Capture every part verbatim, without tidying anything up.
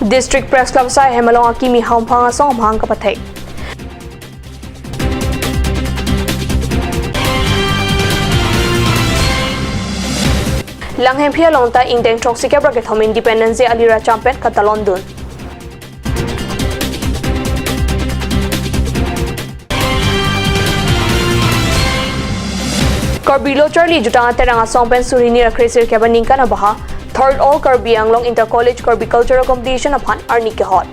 District Press Club asai hem along akimi hamphang asong amahang kapathek. Langhemphi along ta ingdeng throksi kep ra kethom Independence Day aliracham pen katalon dun. Karbi Lo Charli Jutang Aterang Asong pen suri hini ra kre sirkep aningkan abaha Third All Karbi Anglong Inter College Karbi Cultural Competition aphan arni kehot.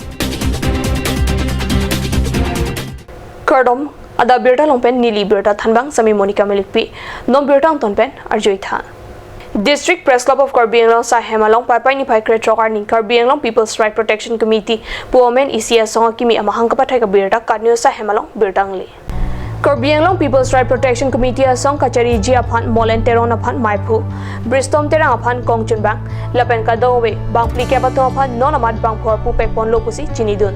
Kardom, adap birta along pen neli birta thanbang sami Monica Melikpi, non birta angton pen arjuitha. District Press Club of Karbi Anglong asai hem along Paipai niphai krethrok arni Karbi Anglong People's Right Protection Committee pu amen isi asong akimi amahang kapathek abirta Kat News asai hem along birta nangli. Karbi Anglong People's Right Protection Committee asong kachariji aphan Molen Teron aphan maiphu, Bristom Terang aphan kongchunbang, lapen kadokave bangphli kep atum aphan non amat bangphu arpu pekponlo pusi chinidun.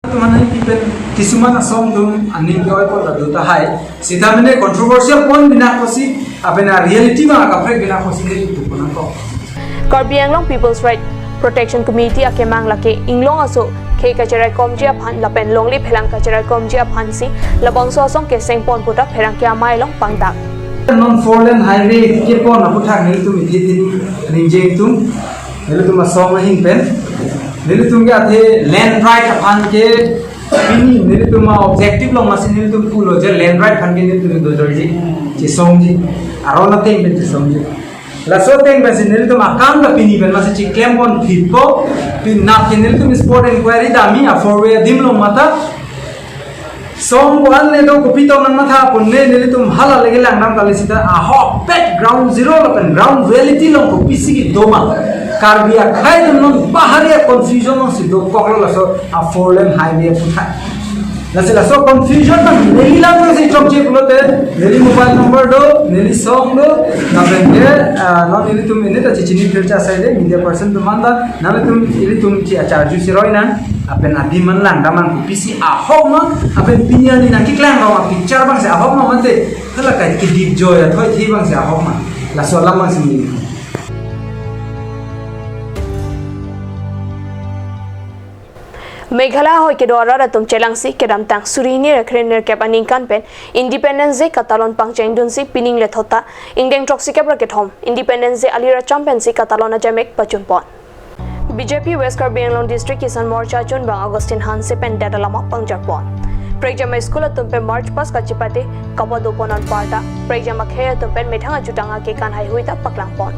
Teman ini pipen kisuman asong dun aning doi ko ladu tahai. Sita mene controversial point bina kosi, apena reality ma kaprek bina kosi ke itu punang ko. Karbi Anglong People's Right Protection Committee akemang lake inglong aso khei kacheraikomji aphan lapen longle phelang kacheraikomji aphansi labangso asong kesengpon puta pherangke amei along pangdak. Non four lane highway kepon aputhak nelitum ithi ithi ningjeng tum, nelitum asong ahin pen, nelitum ke athe land right aphan ke pini nelitum a-objective along masi nelitum pulo je land right aphan ke nelitum dojorji, chesongji, aron ateng pen chesongji. Laso ateng pensi nelitum akam ta pini pen masi chiklempon thippo, pinap ke nelitum spot inquiry dami a four way adim along mata. Song ko-an le do kopi tong nangmatha pon ne nelitum hala lege langdam kali sita ahokpet ground zero lapen ground reality along kopisi kedo ma. Karbi akhei atum non bahari a-confusion alongsi dokoklo laso a four lane highway aputhak. Lasi laso confusion nang neli lang si chokche pulote, neli mobile number do, neli song do, lapen ke, ah, non nelitum ini ta chichini phircha asai de, media person atum anta, nanglitum ilitum chi acharju siroi nang, lapen adim an langdam nang kopisi ahok ma, lapen pini arni nangkeklang rong a-picture abangsi ahok ma mate, hala kai kedip joy athoi thi abangsi ahok ma, laso alam abangsi neli. Meghalaya ahoi kedo arat atum chelangsi kedamtang suri hini ra kre nerkep aningkan pen Independence Day katalon pangchengdunsi pining lethot ta ingdeng throksi kep ra kethom Independence Day aliracham pensi katalon ajamek pachunpon. B J P West Karbi Anglong District Kisan Morcha chunbang Augustine Hanse pen det alama pangjarpon. Prekjam a-school atum pen march past kachepate kapadopon anparta prekjam akhei atum pen methang ajutang akekan haihui ta paklangpon.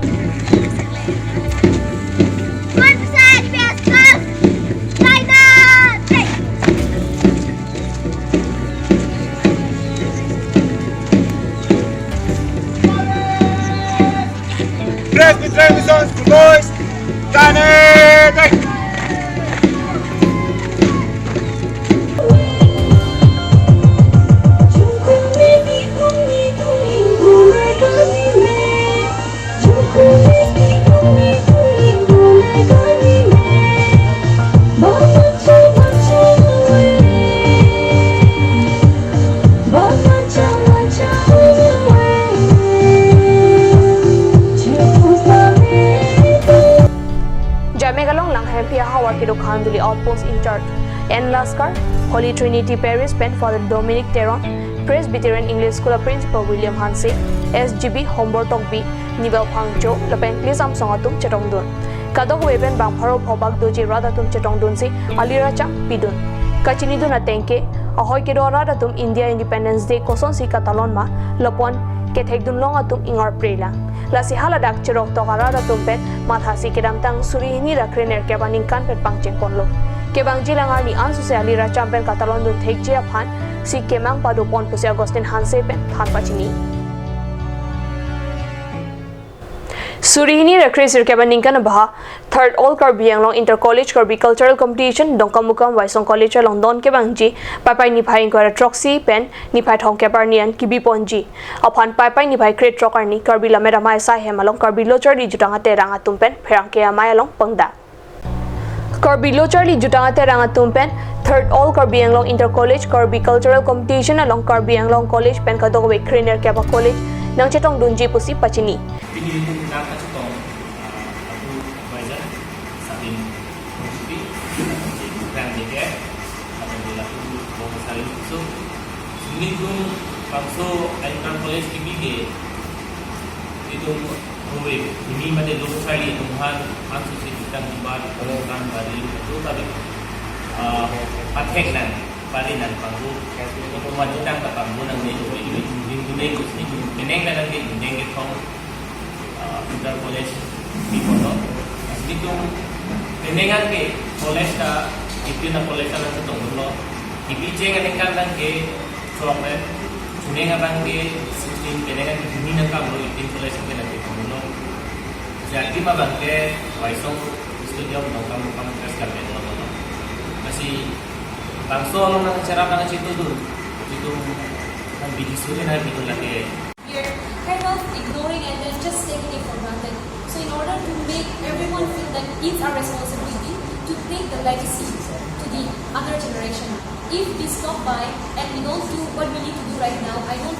Presbyterian Mission School Boys, Tane! Jamek along Langhemphi ahavar kedo Khanduli Outpost in charge N Laskar, Holy Trinity Parish pen Father Dominic Teron, Presbyterian English School a-principal William Hanse, S G B Hombor Tokbi, Nivel Phangcho, lapen Klisam Song atum chetongdun. Kadokave pen bang pharo phobak doji rat atum chetongdunsi aliracham pidun. Kachinidun ateng ke, ahoi kedo arat atum India Independence Day kosonsi katalon ma, lapen kethekdun long atum ingarpre lang. Lasi haladak cheroktok arat atum pen mathasi kedamtang suri hini ra kre nerkep aningkan pen pangchengponlo. Kevangji lang arni ansose aliracham pen katalondun thekji aphansi kemang padopon pusi Augustine Hanse pen than pachini. Suri hini ra kre sirkep aningkan abaha Third All Karbi Anglong Inter College Karbi Cultural Competition Dongkamukam Waisong College along don kevangji Paipai niphai ingkoi ra throksi pen niphai thomkep arni an kebiponji aphan Paipai niphai krethrok arni Karbi Lammet Amei asai hem along Karbi Lo Charli Jutang Aterang atum pen pherangke amei along pangdak. Karbi Lo Charli Jutang Aterang atum pen Third All Karbi Anglong Inter College Karbi Cultural Competition along Karbi Anglong College pen kadokave kre nerkep a-college nangchetongdunji pusi pachini. Pini nangkachetong, ah, lapu advisor Sadin Bhojpuri. So, nelitum bangso inter college kebi ke, itum kove, ini mate lo kacharli atum aphan, ansu si jutang dibat, kan bari, itu tapi, ah, pathek nang, bari nang panggo, itu maju tang ka panggo nang ni, ini, ini, ini, ini, penang nang ke, penang kethom, ah, inter college kebi kono. Nelitum penang ke college ta, itu na college ta nang ketong lo. Kebi cheng aningkan nang ke, chok le, penang abang ke sixteen, penang ke hini nang kam lo, eighteen college ke nang ketong lo. Jadi ma abang ke, Waisong Stadium, Nongkam, Nongkam, West Karbi Anglong lo. Lasi, bangso along nangcherap nangchetudun, itu kan bidi suri nang bidun lagi. We are kind of ignoring and then just taking it for granted. So in order to make everyone feel that it's our responsibility to take the legacy to the other generation, if we stop by and we don't do what we need to do right now, I don't,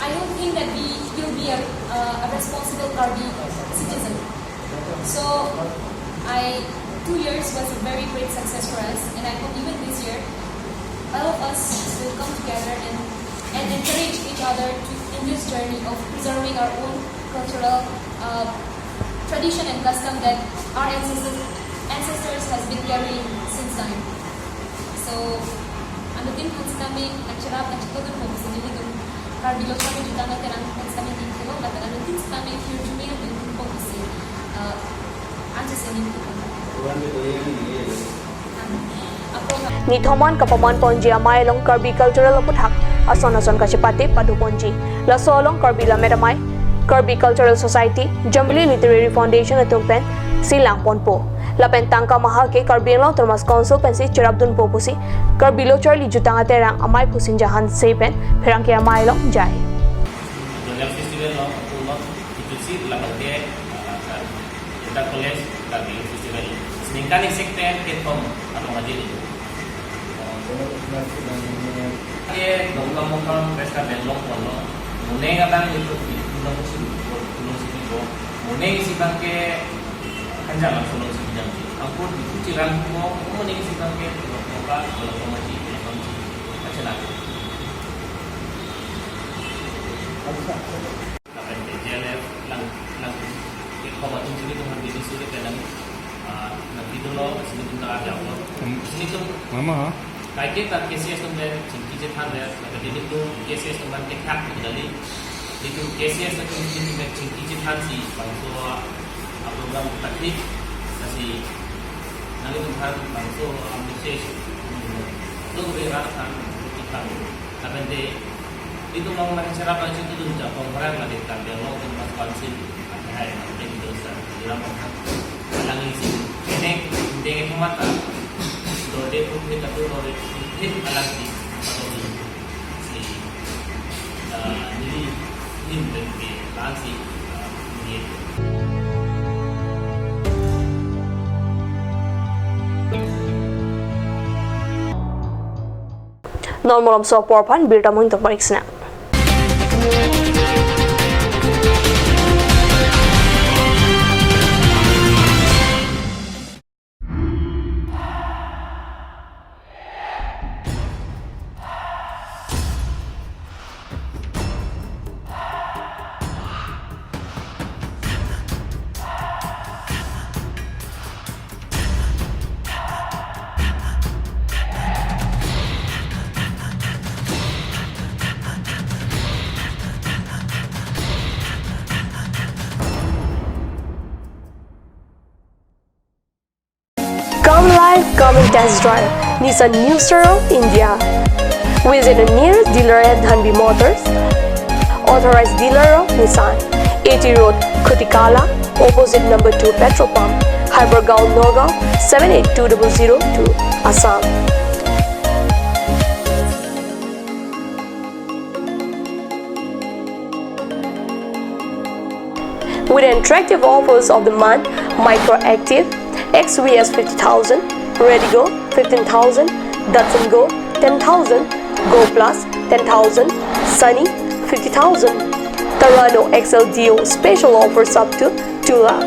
I don't think that we will be a, a, a responsible Karbi citizen. So, I, two years was a very great success for us, and I hope even this year, all of us will come together and, and encourage each other to, in this journey of preserving our own cultural, uh, tradition and custom that our ancestors, ancestors has been carrying since time. So, anuttin aphan sitame nangcherap nangchetudun po pusi nelitum Karbi Lo Charli Jutang Aterang aphan sitame ningkelo, lapen anuttin sitame hirjume ningkelo po pusi, uh, ansi ningkelo. Amen. Nithom an kapaman ponji amei along Karbi Cultural aputhak ason ason kachepate pado ponji. Laso along Karbi Lammet Amei, Karbi Cultural Society, Jambili Literary Foundation atum pensi lang ponpo. Lapen tangka maha ke Karbi Anglong Autonomous Council pensi cherapdunpo pusi Karbi Lo Charli Jutang Aterang Amei Phusinja Hanse pen pherangke amei along jai. Zonal Festival along, atum along, itu si labang ke, ah, inter college Karbi Festival. Ningkan isi pen kethom along aja itu. Ke Nongkam Nongkam West Karbi Anglong kono, moneng abang itu di tulung si, tulung si ko, moneng isi abang ke kanjang langsung si jam si. Angkur di kuci rang ko, moneng isi abang ke tulung ko, tulung ko maji, tulung ko maji. Aceh lah. Lapen J L F lang, lang, ke koba tung sini tuh bidi suri ke lang, ah, nang bidi lo, sini tuh tak ada lo. Hmm. Sini tuh mama, ha? Kaike ta K C S atum pen chingki chethan le, lapen nelitum K C S atum pen kethak kali. Nelitum K C S atum nelitum pen chingki chethan si, bangso, ah, program ta thik, lasi, nanglitum aphan bangso, ah, message, hmm, lo kebe rat aphan, kita, lapen te, nelitum along nangcherap nangchetudun Jakong Horang lake Karbi Anglong Autonomous Council, akhai, akhai, itu sa, dalam orang, alang isi, ini, ini kemata, dode pun kita tuh, dode pun alang si, atau si, eh, ini, ini, dan ke, alang si, eh, ini. Non malomso apor aphan birta amohing tong parik sina. Come live, come and test drive Nissan New Star of India. Visit a nearest dealer at Dhanvi Motors, authorized dealer of Nissan, A T Road, Khutikala, opposite number two petrol pump, Hypergaon, Nagaon, seven eight two double zero two, Assam. With attractive offers of the month, Micra Active, X V S fifty thousand, Redi-GO fifteen thousand, Datsun Go ten thousand, Go Plus ten thousand, Sunny fifty thousand, Terrano X L D O special offers up to two lakh,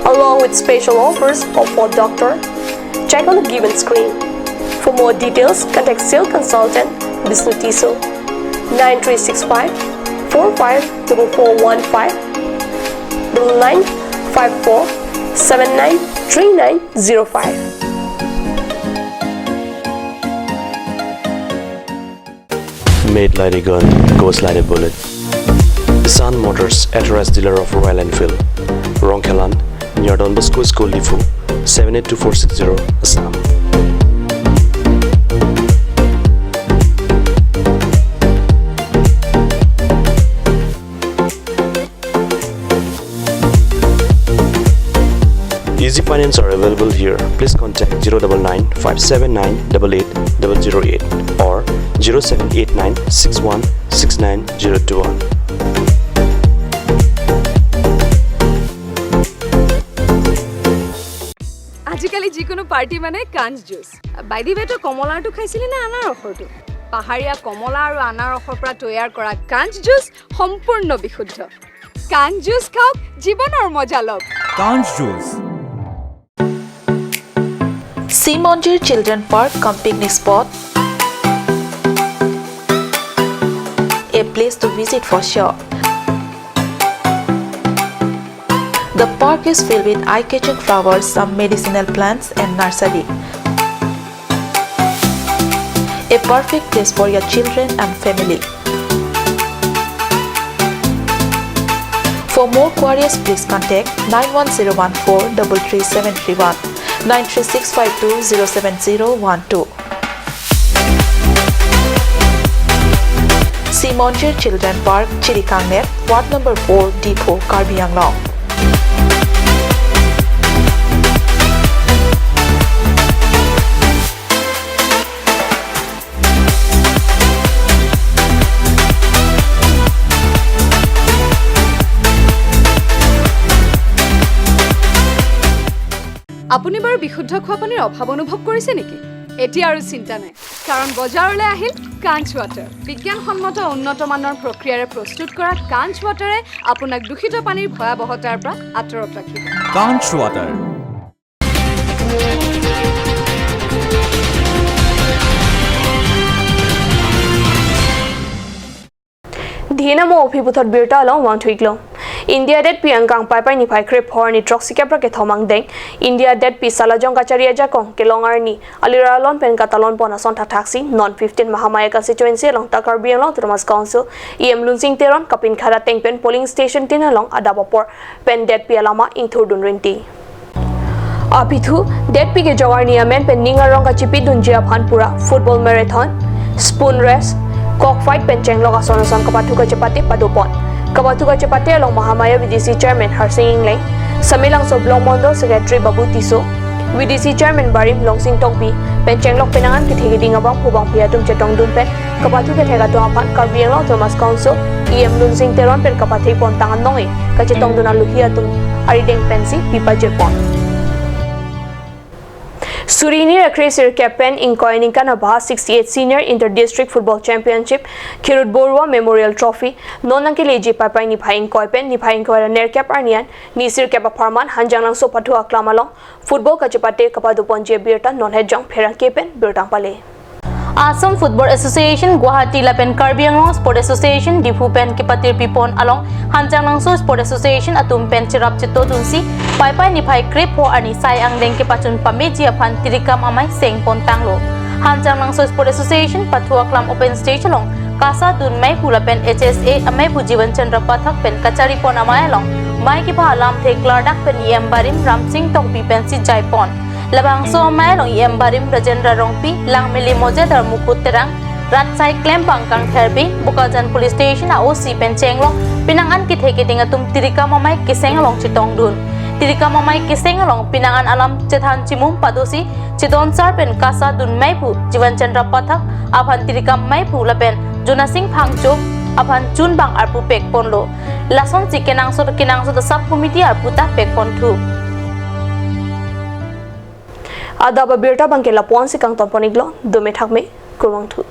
along with special offers of Ford Doctor. Check on the given screen. For more details, contact sales consultant Bishnu Tisso, nine three six five four five double four one five, double nine five four seven nine three nine zero five. Made like a gun, goes like a bullet. Sun Motors, authorized dealer of Royal Enfield, Rongkhelan, near Don Bosco School, Diphu, seven eight two four six zero, Assam. Easy finance are available here. Please contact zero double nine five seven nine double eight double zero eight or zero seven eight nine six one six nine zero two one. আজিকালি যিকোনো পাৰ্টি মানে কাঞ্চ জুচ। বাইদি বেটো কমলাৰটো খাইছিলে নে আনাৰসৰটো? পাহাৰীয়া কমলা আৰু আনাৰসৰ পৰা তৈয়াৰ কৰা কাঞ্চ জুচ সম্পূৰ্ণ বিশুদ্ধ। কাঞ্চ জুচ খাওক, জীৱনৰ মজা লওক। Kanch Juice. Simonjir Children Park cum picnic spot, a place to visit for sure. The park is filled with eye-catching flowers, some medicinal plants and nursery. A perfect place for your children and family. For more queries, please contact nine one zero one four double three seven three one, nine three six five two zero seven zero one two. Simonjir Children Park, Chirikangner, Ward number four, Diphu, Karbi Anglong. আপুনি বাৰু বিশুদ্ধ খোৱা পানীৰ অভাৱ অনুভৱ কৰিছে নেকি? এতিয়া আৰু চিন্তা নাই, কাৰণ বজাৰলৈ আহিল কাঞ্চ ৱাটাৰ। বিজ্ঞানসন্মত উন্নত মানৰ প্ৰক্ৰিয়াৰে প্ৰস্তুত কৰা কাঞ্চ ৱাটাৰে আপোনাক দূষিত পানীৰ ভয়াৱহতাৰ পৰা আঁতৰত ৰাখিব। Kanch Water. Dhinamo aphi puthot birta along vangthuiklo. India detpi angkang Paipai niphai krepho arni throksi kep ra kethom angdeng India detpi Salajong Kachari ajakong kelong arni alira alon pen katalon pon ason thakthaksi non fifteen Mahamaya constituency along ta Karbi Anglong Autonomous Council E M Lunsing Teron kapinkhat ateng pen polling station tin along adap apor pen detpi alama ingthurdun rinti. Apithu, detpi kejok arni amen pen ning arong kachipidunji aphan pura football marathon, spoon race, cock fight pen chenglok ason ason kapathu kachepate padopon. Kapathu kachepate along Mahamaya V D C chairman Harsing Engleng, Samelangso Block Mondol Secretary Babu Tisso, V D C chairman barim Longsing Tokbi pen chenglok penang an kethe keding abang phubang phi atum chetongdun pen kapathu kethek atum aphan Karbi Anglong Autonomous Council E M Lunsing Teron pen kapathek pon tang anong-e kachetongdun aluhi atum arideng pensi pipajirpon. Suri hini ra kre sirkep pen ingkoi aningkan abahar sixty-eight Senior Inter District Football Championship Khirut Borua Memorial Trophy non nangkeleji Paipai niphai ingkoi pen niphai ingkoi ra nerkep arni an ni sirkep apharman Hanjanglangso pathu aklam along football kachepate kapadoponji abirta non het jong pherangke pen birta pale. Assam Football Association Guwahati lapen Karbi Anglong Sport Association Diphu pen kepatirpipon along Hanjanglangso Sport Association atum pen cherap chetodunsi Paipai niphai krepho arni sai angdeng kepachun pameji aphan tirikam amei sengpon tanglo. Hanjanglangso Sport Association pathu aklam open stage along KASA dun meiphu lapen H S A ameiphu Jivan Chandra Pathak pen kacharipon amei along mei kepha alamthe klardak pen E M barim Ramsing Tokbi pensi jaipon. Labangso amei along E M barim Rajendra Rongpi, Langmili Mojedar Mukut Terang, Ratsai Klembang Kangtherbi, Bokajan Police Station a O C pen chenglok penang an kethe keding atum tirikam amei keseng along chetongdun. Tirikam amei keseng along penang an alam chethan chimum padosi chedonsar pen KASA dun meiphu Jivan Chandra Pathak aphan tirikam meiphu lapen Jonasing Phangcho aphan chunbang arpu pekponlo. Lasonsi kenangsot kenangsot sub committee arpu ta pekponthu. Adap abirta abangke lapu-ansi kangtonpon-iklo, dome thakme, kurvangthu.